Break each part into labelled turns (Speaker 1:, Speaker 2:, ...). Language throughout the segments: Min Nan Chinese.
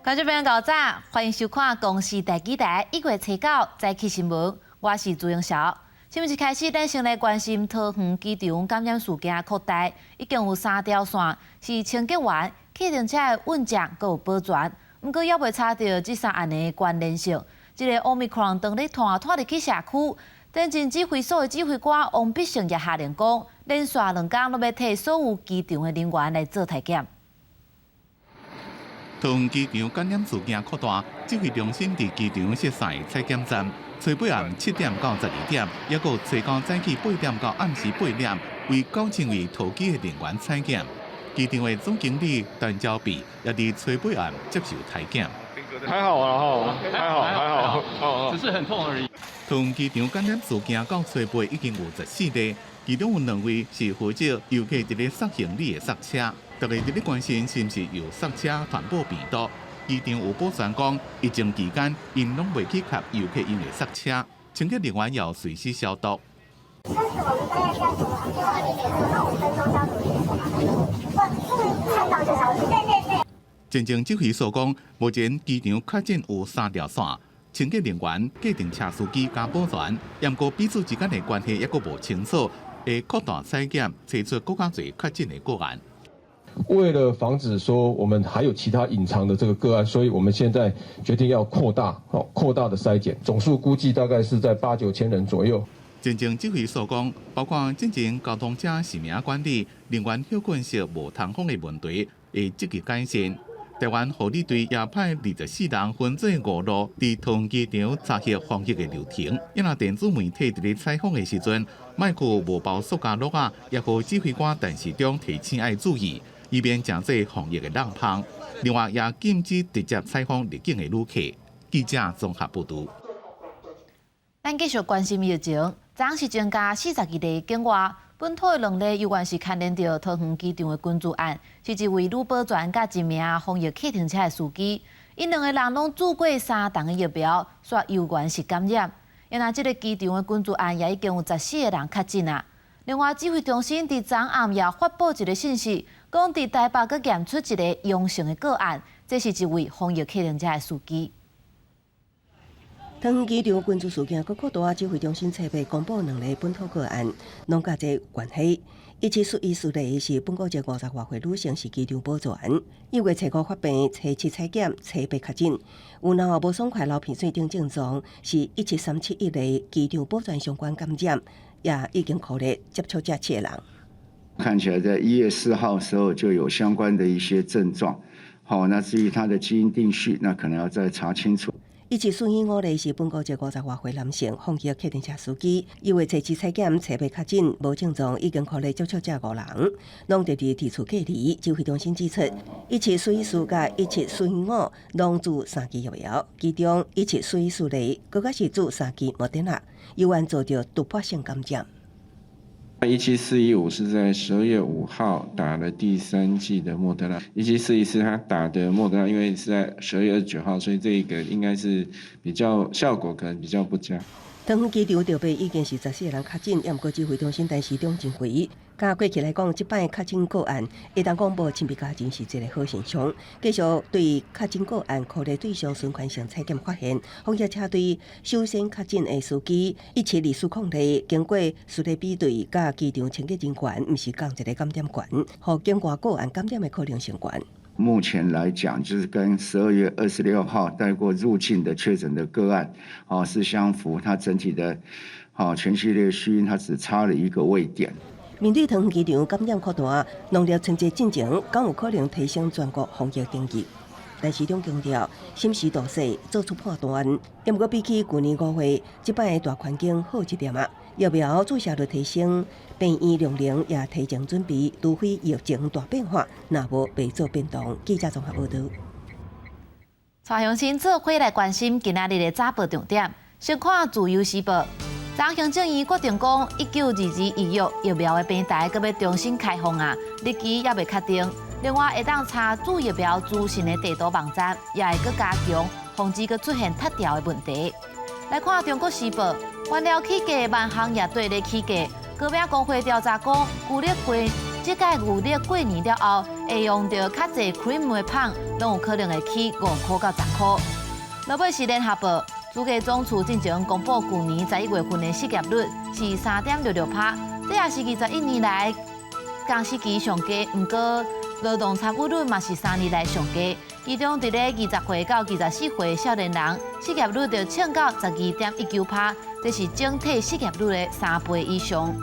Speaker 1: 觀眾朋友早，歡迎收看公視第幾台一月初九早起新聞，我是朱英曉。新聞一開始，咱先來關心桃園機場感染事件擴大，已經有三條線是清潔員、計程車的運將閣有保全，毋過猶未查著這三案的關聯性。這个 Omicron 當咧拖拖入去社區，前進指揮所的指揮官王必勝也下令講，連續2工攏欲替所有機場的人員來做體檢。
Speaker 2: 桃園機場感染事件擴大，指揮中心佇機場設三個採檢站，初八暗7點到12點，抑閣初九早起8點到暗時8點，為9000位桃機的人員採檢。機場的總經理陳昭弼也佇初八暗接受體檢。
Speaker 3: 還好啊，吼，還好，還好，
Speaker 4: 只是很痛而已。
Speaker 2: 桃園機場感染事件到初八已經有14例，其中有兩位是負責遊客佇咧塞行李的塞車。大家佇咧關心是毋是由塞車傳播病毒？機場有保全講，疫情期間𪜶攏袂去合遊客用的塞車，清潔人員要隨時消毒。
Speaker 5: 但是我們大概要什麼？5分鐘消毒一次嘛？不，看到就消毒。對對對。
Speaker 2: 前線指揮所講，目前機場確診有三條線，清潔人員、計程車司機佮保全，毋過彼此之間的關係猶閣無清楚，會擴大採檢，查出閣較濟確診的個案。
Speaker 6: 為了防止說我們還有其他隱藏的這個個案，所以我們現在決定要擴大，哦，擴大的篩檢，總數估計大概是在八九千人左右。
Speaker 2: 前線指揮所講，包括進前交通車實名管理、人員歇睏室無通風的問題，會積極改善。台灣護理隊也派24人分做五路，佇桃園機場查核防疫的流程。因為電子媒體佇咧採訪的時陣，麥克無包塑膠橐仔，也予指揮官陳時中提醒愛注意，以免成做防疫的漏縫。另外，也禁止直接採訪入境的旅客。記者綜合報導。
Speaker 1: 咱繼續關心疫情，昨昏是增加42例境外本土的兩例，猶原是牽連著桃園機場的群聚案，是一位女保全佮一名防疫計程車的司機，𪜶兩個人攏注過三筒的疫苗，煞猶原是感染。因為這个機場的群聚案也已經有14個人確診啊。另外，指揮中心佇昨暗也發布一個信息，講佇台北閣驗出一個陽性的個案，這是一位防疫計程車的司機。
Speaker 7: 桃園機場群聚事件閣擴大，指揮中心初八公布兩例本土個案，攏佮這有關係。17414例是本國籍50外歲女性，是機場保全。1月初五發病，初七採檢，初八確診。有腦無爽快、流鼻水等症狀，是17371例機場保全相關感染，也已經囥咧接觸者七個人。
Speaker 8: 看起來在1月4號時候就有相關的一些症狀。好，那至於他的基因定序，那可能要再查清楚。
Speaker 7: 17415例是本國籍50外歲男性，防疫計程車司機，1月初七採檢，初八確診，無症狀，已經囥咧接觸者五人，攏佇佇厝隔離。指揮中心指出，17414佮17415攏注三劑疫苗，其中17414例閣較是注三劑莫德納，猶原遭著突破性感染。
Speaker 9: 17415是在12月5號打了第三劑的莫德納，17414他打的莫德納，因為是在12月29號，所以這個應該是比較效果可能比較不佳。
Speaker 7: 桃園機場著被已經是14個人確診，也毋過指揮中心陳時中認為，佮過去來講，這擺確診個案會當講無親密家人是一個好現象。繼續對確診個案囥咧對象循環性採檢發現，防疫車隊首先確診的司機17240例，經過序列比對，佮機場清潔人員毋是仝一個感染源，予境外個案感染的可能性懸。
Speaker 8: 目前來講，就是跟12月26號帶過入境的確診的個案，哦是相符，它整體的，哦全序列序音，它只差了一個位點。
Speaker 7: 面對桃園機場感染擴大，農曆春節進前，敢有可能提升全國防疫等級？陳時中強調，審時度勢，做出判斷。毋過比起舊年5月，這擺的大環境好一點仔！疫苗注射率提升，病院量能也提前準備，除非疫情大變化，若無袂做變動。記者綜合報導。
Speaker 1: 蔡雄新做伙來關心今仔日的早報重點，先看自由時報。昨行政院決定講，1922預約疫苗的平台閣欲重新開放啊，日期猶未確定。另外，會當查注疫苗資訊的地圖網站也會閣加強，防止閣出現脫掉的問題。來看中國時報，原料起價，萬航也綴咧起價。高餅公會調查講，舊曆過這屆舊曆過年了後，會用著較濟 cream 的麭，攏有可能會起5箍到10箍。落尾是聯合報，主計總處進前公布舊年11月份的失業率是3.66趴，這也是21年來共時期上低。毋過勞動參與率嘛是3年來上低，其中佇咧20歲到24歲少年人失業率就衝到12.19趴，這是整體失業率的3倍以上。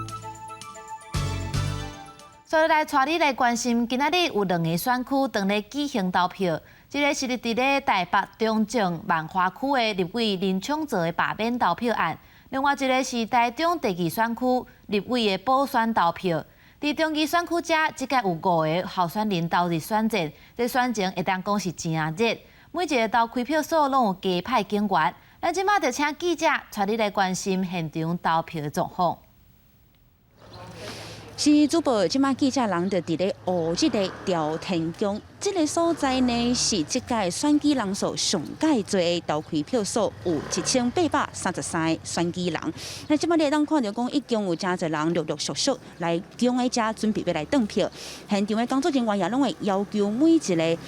Speaker 1: 所以來帶你來關心，今仔日有兩個選區當咧舉行投票。一個是佇咧台北中正萬華區的立委林昶佐的罷免投票案，另外一個是台中第二選區立委的補選投票。佇中二選區遮，這屆有五個候選人投入選戰，這選情會當講是誠熱。每一个投開票所攏有加派警員。咱這馬就請記者帶你來關心現場投票的狀況。
Speaker 4: 是主播，這馬記者人就佇咧烏日的朝天宮，這个所在呢是這屆選舉人數上蓋濟的投開票所，有1833个選舉人。那這馬你會當看著講，已經有誠濟人陸陸續續來宮的遮準備欲來轉票。現場的工作人員也攏會要求每一个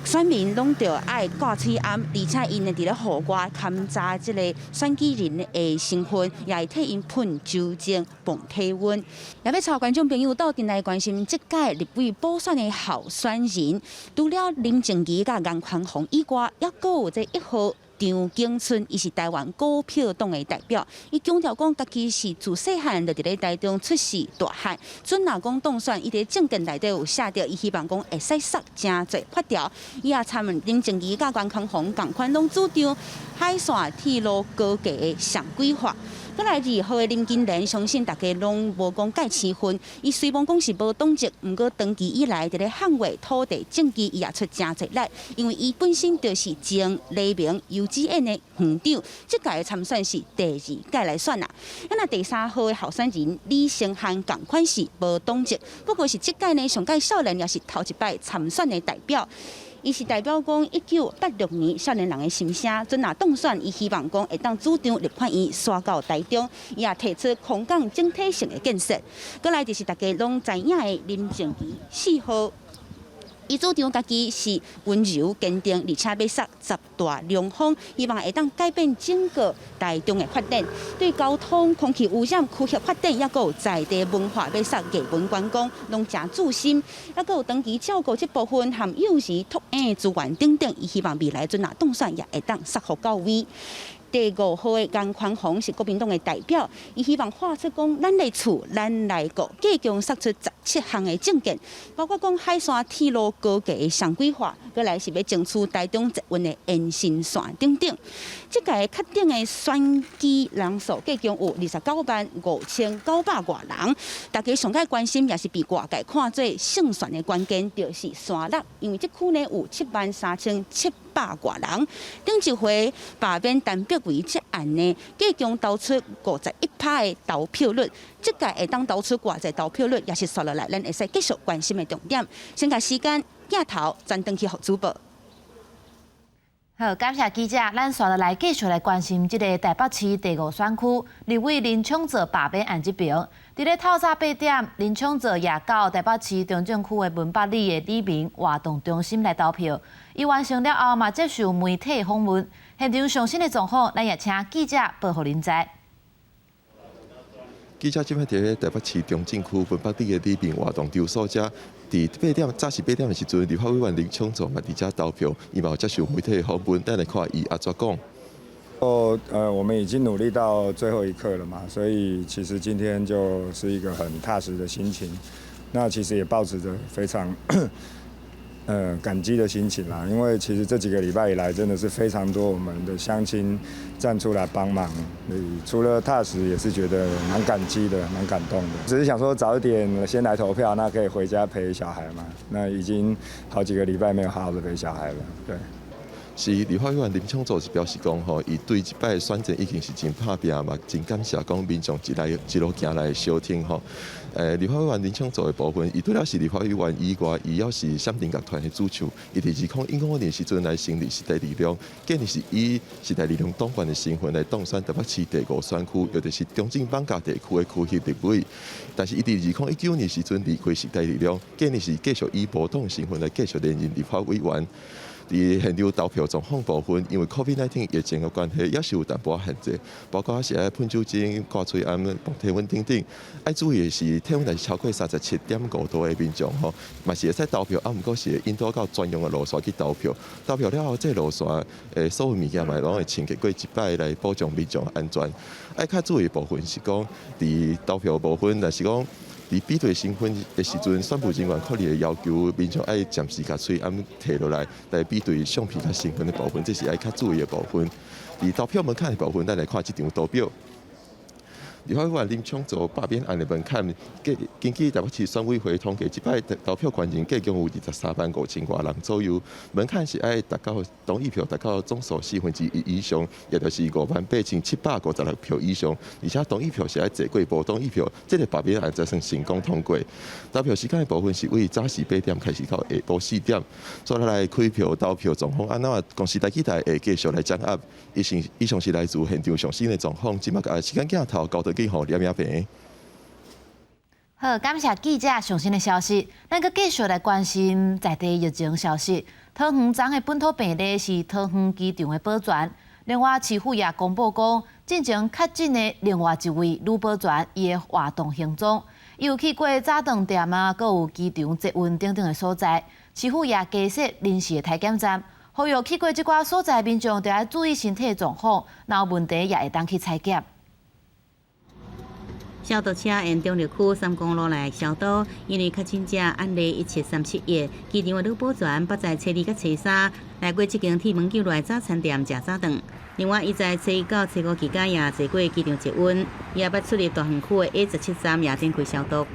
Speaker 4: 選民攏著愛掛喙罨，而且𪜶會佇咧戶外勘查這个選舉人的身份，也會替𪜶噴酒精磅體溫。也欲帶觀眾朋友鬥陣來關心這屆立委補選的候選人，除了林靜儀佮顏寬恆以外，猶閣有這1號張景春，伊是台灣股票黨的代表。伊強調講，家己是自細漢就佇咧台中出世大漢，準若講當選，伊佇政見內底有寫著，伊希望講會使殺誠濟法條。伊也參林靜儀佮顏寬恆仝款，攏主張海線鐵路高架的雙軌化。閣來2號的林金蓮，相信大家攏無講蓋生分。伊雖罔講是無黨籍，毋過長期以來佇咧捍衛土地政治，伊也出誠濟力。因為伊本身就是前黎明幼稚園的園長，這屆參選是第二屆來選啦。那第3號的候選人李成漢仝款是無黨籍，不過是這屆呢上蓋少年，也是頭一擺參選的代表。伊是代表講1986年少年人的心聲，準若當選，伊希望講會當主張立法院徙到台中，伊也提出空港整體性的建設。閣來就是大家攏知影的林靜儀4號。伊主張家己是溫柔堅定，而且欲殺十大龍風，希望會當改變整個台中的發展。對交通、空氣污染、區域發展，猶閣有在地文化欲殺藝文觀光，攏誠注心。猶閣有長期照顧這部分含幼兒托嬰資源等等，伊希望未來陣若當選，也會當殺予到位。第5號的顏寬恆是國民黨的代表，伊希望畫出講咱的厝，咱來顧，計共殺出17項的政見，包括講海線鐵路高架的雙軌化，閣來是欲爭取台中捷運的延伸線等等。這屆確定的選舉人數計共有29萬5900外人，大家上蓋關心也是被外界看做勝算的關鍵，就是沙鹿，因為這區呢有7萬3700外人。頂一回罷免陳柏惟這案呢，計共投出51趴的投票率，這屆會當投出偌濟投票率，也是紲落來，咱會使繼續關心的重點。先共時間鏡頭轉轉去予主播。
Speaker 1: 好，感謝記者，咱紲落來繼續來關心這个台北市第五選區立委林昶佐罷免案這邊。佇咧透早8點，林昶佐也到台北市中正區的文北里的里民活動中心來投票。伊完成了後，嘛接受媒體訪問。現場上新的狀況，咱也請記者報予恁知。
Speaker 10: 記者這擺佇咧台北市中正區文北里的里民活動場所遮，佇八點早時8點的時陣，立法委員林昶佐嘛佇遮投票，伊嘛有接受媒體的訪問，咱來看伊按怎講。
Speaker 11: 哦，我們已經努力到最後一刻了嘛，所以其實今天就是一個很踏實的心情。那其實也抱持著非常感激的心情啦，因為其實這幾個禮拜以來，真的是非常多我們的鄉親站出來幫忙，所以除了踏實，也是覺得蠻感激的，蠻感動的。只是想說早一點先來投票，那可以回家陪小孩嘛。那已經好幾個禮拜沒有好好的陪小孩了，對。
Speaker 10: 是立法委員林昶佐是表示講吼，伊對這擺選戰已經是真拍拚嘛，真感謝講民眾一來一路行來相挺吼。立法委員林昶佐的部分，伊除了是立法委員以外，伊猶是閃電樂團的主唱。伊佇2005年時陣來成立時代力量，今年是以時代力量黨員的身份來當選台北市第五選區，也就是中正艋舺地區的區域立委。但是伊佇2019年時陣離開時代力量，今年是繼續以無黨身份來繼續連任立法委員。佇現場投票狀況部分，因為 COVID-19 疫情的關係，也是有淡薄仔限制，包括是愛噴酒精、掛喙罨、量體溫等等。愛注意的是，體溫若是超過37.5度的民眾吼，嘛是會使投票，啊，毋過是會引導到專用的路線去投票。投票了後，這個路線的所有物件嘛攏會清潔過一擺來保障民眾安全。愛較注意的部分是講，佇投票部分，若是講佇比對身份的時陣，選務人員可能會要求民眾愛暫時共喙罨提落來，來比對相片佮身份的部分，這是愛較注意的部分。佇投票門檻的部分，咱來看這張圖表。立法委員林昶佐罷免案的門檻，根據台北市選委會統計，這擺投票權人計共有23萬5千外人左右，門檻是愛達到同意票達到總數1/4以上，也就是58,756票以上，而且同意票是愛濟過無同意票，這個罷免案才算成功通過。投票時間的部分是為早時8點開始到下晡4點，煞來開票投票狀況按怎？公視台語台會繼續來掌握。以上是來自現場上新的狀況，這擺共時間鏡頭交轉去予林亞平。
Speaker 1: 好，感謝記者上新的消息。咱閣繼續來關心在地疫情消息。桃園昨的本土病例是桃園機場的保全。另外，市府也公布講，進前確診的另外一位女保全，伊的活動行蹤，伊有去過早頓店啊，閣有機場捷運等等的所在。市府也加設臨時的體檢站，呼籲去過這寡所在民眾，著愛注意身體狀況，若有問題也會當去採檢。
Speaker 4: 消毒車沿中壢區三公路來消毒，因為確診者案例17371，機場的女保全捌在初二佮初三來過這間鐵門救來早餐店食早頓。另外，伊在初一到初五期間也坐過機場捷運，也捌出入大園區的 A 17站也展開消毒。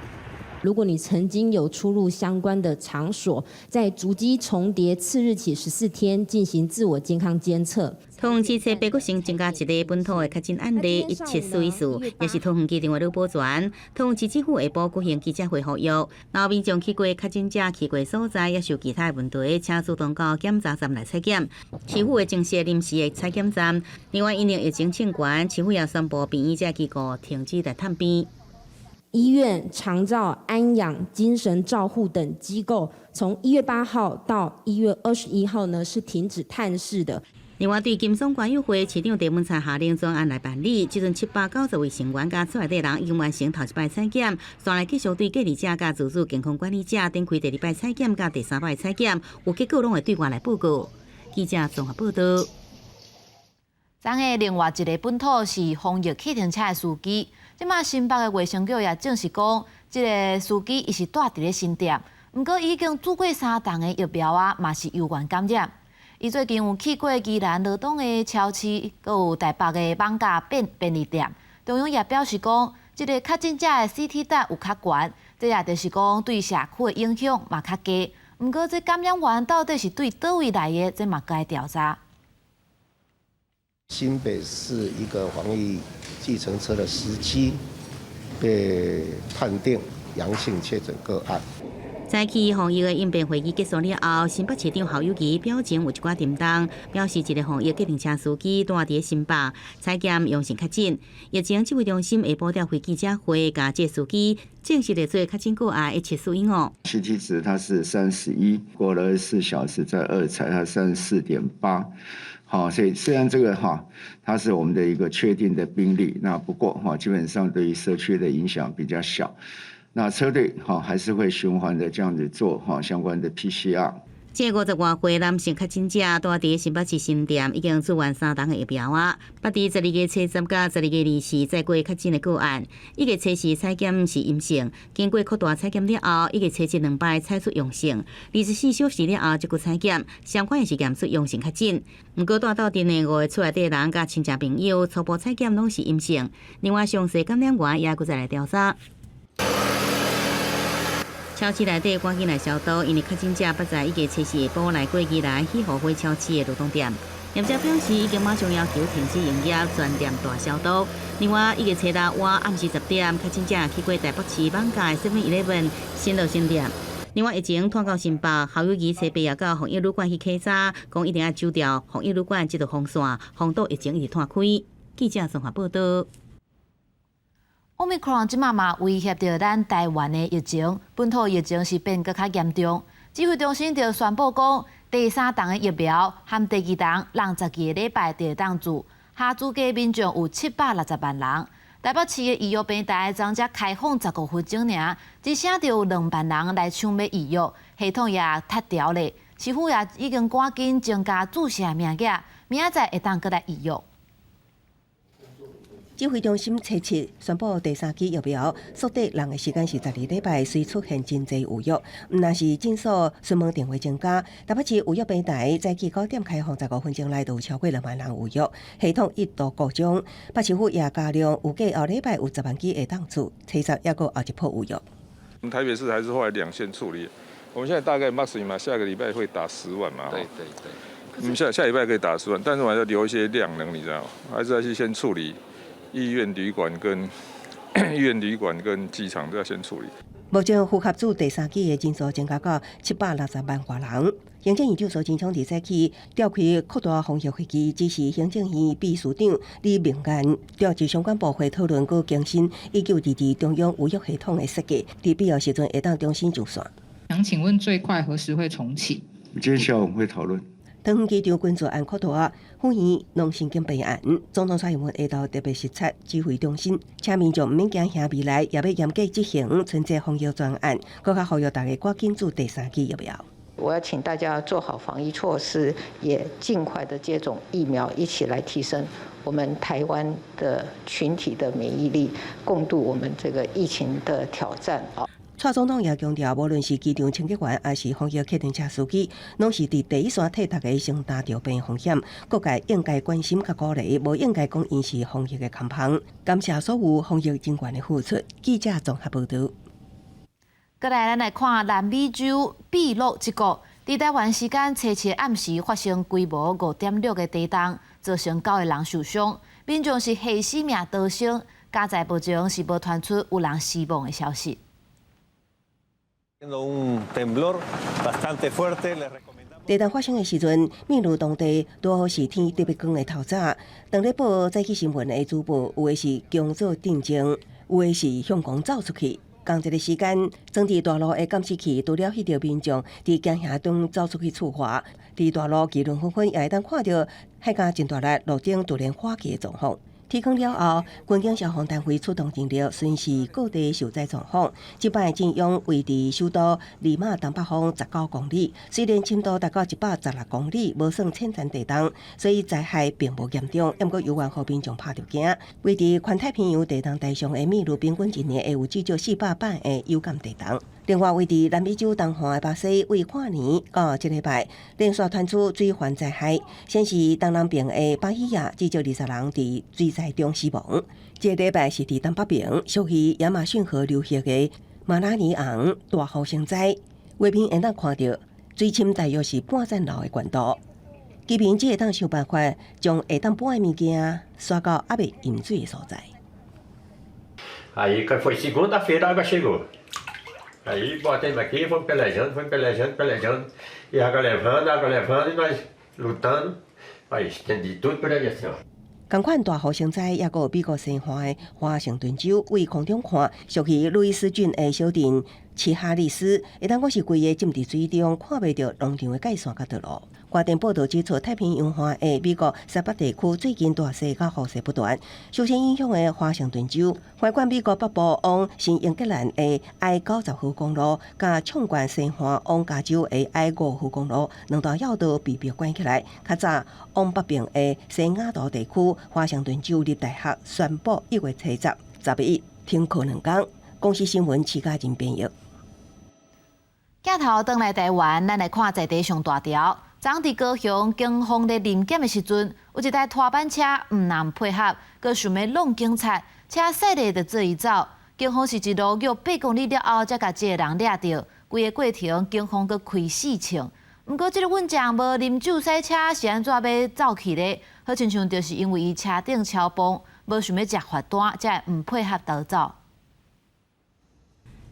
Speaker 12: 如果你曾經有出入相關的場所，在足跡重疊次日起14天進行自我健康監測。
Speaker 4: 桃園市初八閣新增加一例本土的確診案例17414，也是桃園機場的女保全。桃園市政府下晡舉行記者會呼籲，若民眾去過確診者去過所在，抑是有其他的問題，請主動到檢查站來採檢。市府會增設臨時的採檢站。另外，因應疫情升懸，市府也宣布病院這機構停止來探病。
Speaker 12: 醫院、長照、安養、精神照護等機構，從1月8號到1月21號呢，是停止探視的。
Speaker 4: 另外，對金松管委會市長鄭文燦下令專案來辦理，這陣790位成員佮厝內底人已經完成頭一擺採檢，煞來繼續對隔離者佮自主健康管理者展開第二擺採檢佮第三擺採檢，有結果攏會對外來報告。記者綜合報道。
Speaker 1: 昨的另外一个本土是防疫計程車的司機，這馬新北的衛生局也證實講，這个司機伊是蹛佇咧新店，毋過已經注過三劑的疫苗啊，嘛是猶原感染。伊最近有去過宜蘭羅東的超市，閣有台北的艋舺便利店。中央也表示講，這个確診者的 CT 值有較懸，這也就是講對社區的影響嘛較低。毋過這感染源到底是對佗位來的，這嘛該調查。
Speaker 13: 新北市一個防疫計程車的司機被判定陽性確診個案。
Speaker 4: 早起防疫的應變會議結束了後，新北市長侯友宜表情有一寡沉重，表示一个防疫計程車司機蹛佇新北採檢陽性確診。疫情指揮中心下晡召開記者會，共這司機正式列做確診個案1741。
Speaker 8: CT 值它是31，過了24小時再二採，它34.8。好，所以雖然這個哈，它是我們的一個確定的病例，那不過哈，基本上對於社區的影響比較小。那車隊哈還是會循環的這樣子做哈相關的 PCR。
Speaker 4: 這50外歲男性確診者，蹛佇新北市新店，已經注完三劑的疫苗啊。捌佇12月初十佮12月24載過確診的個案，1月初四採檢是陰性，經過擴大採檢了後，1月初七兩擺採出陽性，24小時了後才閣採檢，相款也是驗出陽性確診。毋過蹛鬥陣的五个厝內底人佮親戚朋友初步採檢攏是陰性。另外，詳細感染源也閣再來調查。
Speaker 14: 超市內底趕緊來消毒，因為確診者捌在一月初四下晡來過宜蘭喜互花超市的勞動店。業者表示已經馬上要求停止營業，全店大消毒。另外，一月初六晚暗時10點，確診者去過台北市艋舺 Seven Eleven 新樂新店。另外，疫情拖到新北，侯友宜初八也到防疫旅館去檢查，講一定愛守牢防疫旅館這道防線，防堵疫情一直拖開。記者綜合報道。
Speaker 1: Omicron 這馬嘛威脅著咱台灣的疫情，本土疫情是變閣較嚴重。指揮中心就宣布講，第三筒的疫苗和第二筒，人12個禮拜就會當注。合資格民眾有760萬人。台北市的預約平台昨才開放15分鐘爾，一聲就有2萬人來搶買預約，系統也窒掉咧。市府也已經趕緊增加注射名額，明仔載會當閣來預約。
Speaker 7: 指揮中心初七宣布第三劑疫苗，縮短人的時間是12禮拜，雖出現真濟預約，毋但是診所詢問電話增加。台北市預約平台早起9點開放15分鐘內就有超過2萬人預約，系統一度故障。北市府也加量，預計後禮拜有10萬劑會當注，初十抑閣後一波預約。
Speaker 3: 台北市還是後來兩線處理，我們現在大概 maximum 下個禮拜會打10萬嘛。
Speaker 15: 對對對。
Speaker 3: 我們下下禮拜可以打十萬，但是我還要留一些量能，你知道嗎？還是要去先處理。醫院旅館跟機場都要先處理。
Speaker 7: 目前符合注第三劑的人數增加到760萬外人。行政院長蘇貞昌佇早起召開擴大防疫會議，指示行政院秘書長李明彥調集相關部會討論，閣更新1922中央預約系統的設計，佇必要時陣會當重新上線。
Speaker 16: 想請問最快何時會重啟？
Speaker 8: 接下來我們會討論。
Speaker 7: 桃園機場群聚案擴大，府院腦神經病院，總統蔡英文下晝特別視察指揮中心，請民眾毋免驚嚇未來，也欲嚴格執行春節防疫專案，閣較呼籲大家趕緊注第三劑疫苗。
Speaker 17: 我要請大家做好防疫措施，也盡快的接種疫苗，一起來提升我們台灣的群體的免疫力，共度我們這個疫情的挑戰啊！
Speaker 7: 蔡總統也強調，無論是機場清潔員，抑是防疫客運車司機，攏是佇第一線替大家承擔著病風險，各界應該關心佮鼓勵，無應該講𪜶是防疫的空縫。感謝所有防疫人員的付出。記者綜合報道。
Speaker 1: 過來，咱來看南美洲秘魯這國，佇台灣時間初七暗時發生規模5.6的地動，造成九個人受傷，民眾是下死命逃生，佳哉目前是無傳出有人死亡的消息。
Speaker 18: Un temblor bastante fuerte.
Speaker 7: 地動發生的時陣，秘魯當地拄好是天特別光的透早。當咧報早起新聞的主播，有的是強作鎮靜，有的是向狂走出去。仝一个時間，裝佇大路的監視器除了翕著民眾佇驚嚇中走出去厝外，佇大路議論紛紛，也會當看著海甲真大力，路頂突然火起的狀況。天光了後，軍警消防單位出動人力巡視各地受災狀況。這擺震央位佇首都利馬東北方19公里，雖然深度達到116公里，無算淺層地動，所以災害並無嚴重。毋過猶原予民眾拍著驚。位佇環太平洋地動帶上的秘魯，平均一年會有至少400擺的有感地動。另外，位佇南美洲東岸的巴西，為跨年到這禮拜連續傳出水患災害，先是東南邊的巴伊亞，至少20人佇水災中死亡。這個禮拜是佇東北邊，屬於亞馬遜河流域的馬拉尼昂大雨成災，畫面會當看著水深大約是半層樓的懸度，居民只會當想辦法將會當搬的物件徙到猶未淹水的所在。
Speaker 19: Aí foi segunda-feira a água chegou. Aí botamos aqui, fomos pelejando, fomos pelejando, pelejando. E a água levando, água levando, e nós lutando. Aí estendi tudo por aí assim, ó.
Speaker 7: 仝款大雨成災，抑閣有美國西岸的華盛頓州，對空中看，屬於路易斯郡的小鎮齊哈利斯，會當講是規个浸佇水中，看袂著農場的界線佮道路。外電報道指出，太平洋岸的美國西北地區最近大勢佮雨勢不斷，首先影響的華盛頓州，橫貫美國北部往新英格蘭的 I 90號公路，佮縱貫西岸往加州的 I 5號公路，兩大要道被迫關起來。較早往北邊的西雅圖地區，華盛頓州立大學宣布1月初十、11停課2工。公視新聞徐家仁編譯。
Speaker 1: 鏡頭轉來台灣，咱來看在地上大條。昨佇高雄警方咧臨檢的時陣，有一台拖板車毋但配合，閣想欲挵警察，車駛咧就做伊走。警方是一路約8公里了後，才共這个人掠著。規个過程，警方閣開四槍。毋過，這个運將無啉酒駛車是按怎欲走去咧？好親像就是因為伊車頂超磅，無想欲食罰單，才會毋配合逃走。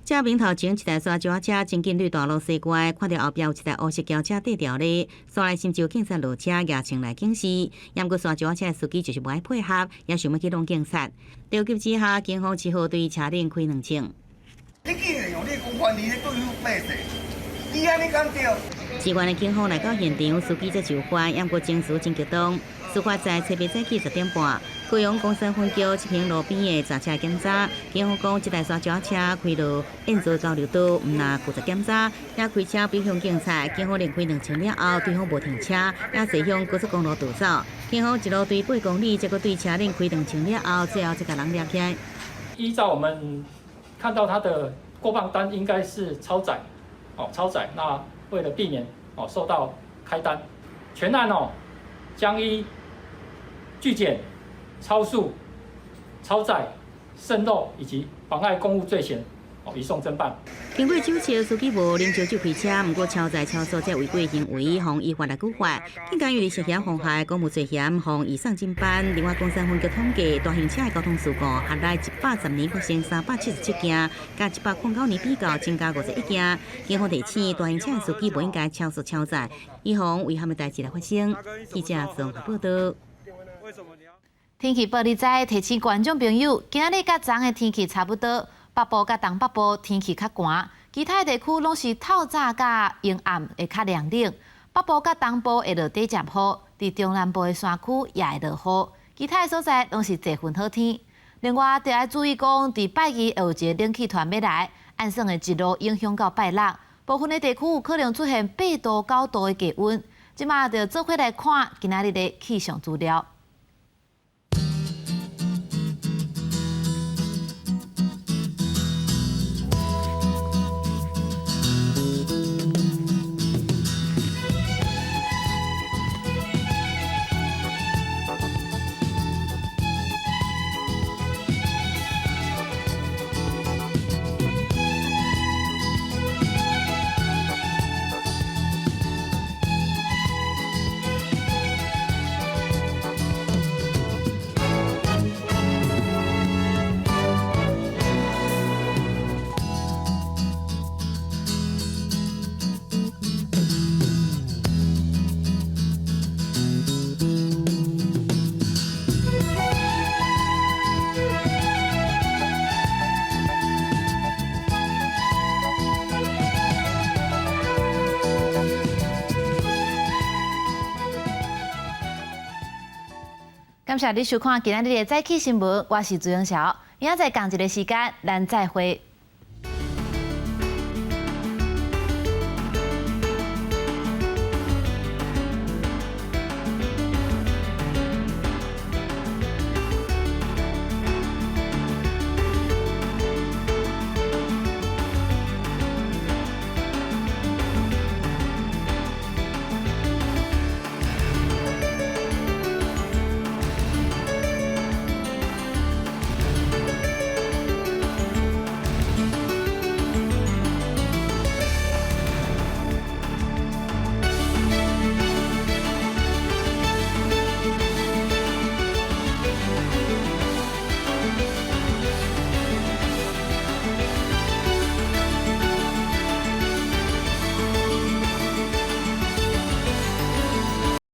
Speaker 14: 這面頭前一台沙石車真緊對大路駛過來，看著後壁有一台烏色轎車綴牢咧，煞來深州警察落車舉槍來警示，毋過沙石車司機就是無愛配合，也想欲去挵警察。著急之下，警方只好對車頂開兩槍。
Speaker 15: 你竟然用你公權力咧對付百姓，你按呢敢對？
Speaker 14: 支援的警方來到現場，司機才就範，毋過情緒真激動。事發在初八早起10點半，高雄岡山分局七平路邊的閘車檢查，警方講這台沙石車開到燕巢交流道，毋但拒絕檢查，也開車逼向警察。警方連開兩槍了後，對方無停車，也駛向高速公路逃走。警方一路追8公里，才閣對車頂開兩槍了後，最後才共人掠起來。
Speaker 20: 依照我們看到他的過磅單，應該是超載，哦，超載。那為了避免哦受到開單，全案哦將依拒檢、超速、超載、滲漏以及妨礙公務罪嫌，哦，移送偵辦。
Speaker 14: 經過酒測，司機無啉酒就開車，毋過超載超速這違規行為，予依法來處罰。警方因為涉嫌妨害公務罪嫌，予移送偵辦。另外，岡山分局統計，大型車的交通事故，合來110年發生377件，佮109年比較，增加51件。警方提醒，大型車的司機無應該超速超載，以防遺憾的代誌來發生。記者綜合報導。
Speaker 1: 天氣報你知，提醒觀眾朋友，今仔日佮昨昏的天氣差不多，北部佮東北部天氣較寒，其他地區攏是透早佮陰暗會較涼冷。北部佮東部會落短暫雨，佇中南部的山區也會落雨，其他的所在攏是濟雲好天。另外，著愛注意講，佇拜二會有一个冷氣團欲來，按算會一路影響到拜六，部分的地區有可能出現8度9度的低溫。這馬就做伙來看今仔日的氣象資料。感謝你收看今仔日的早起新聞，我是朱永曉，明仔載仝一个時間，咱再會。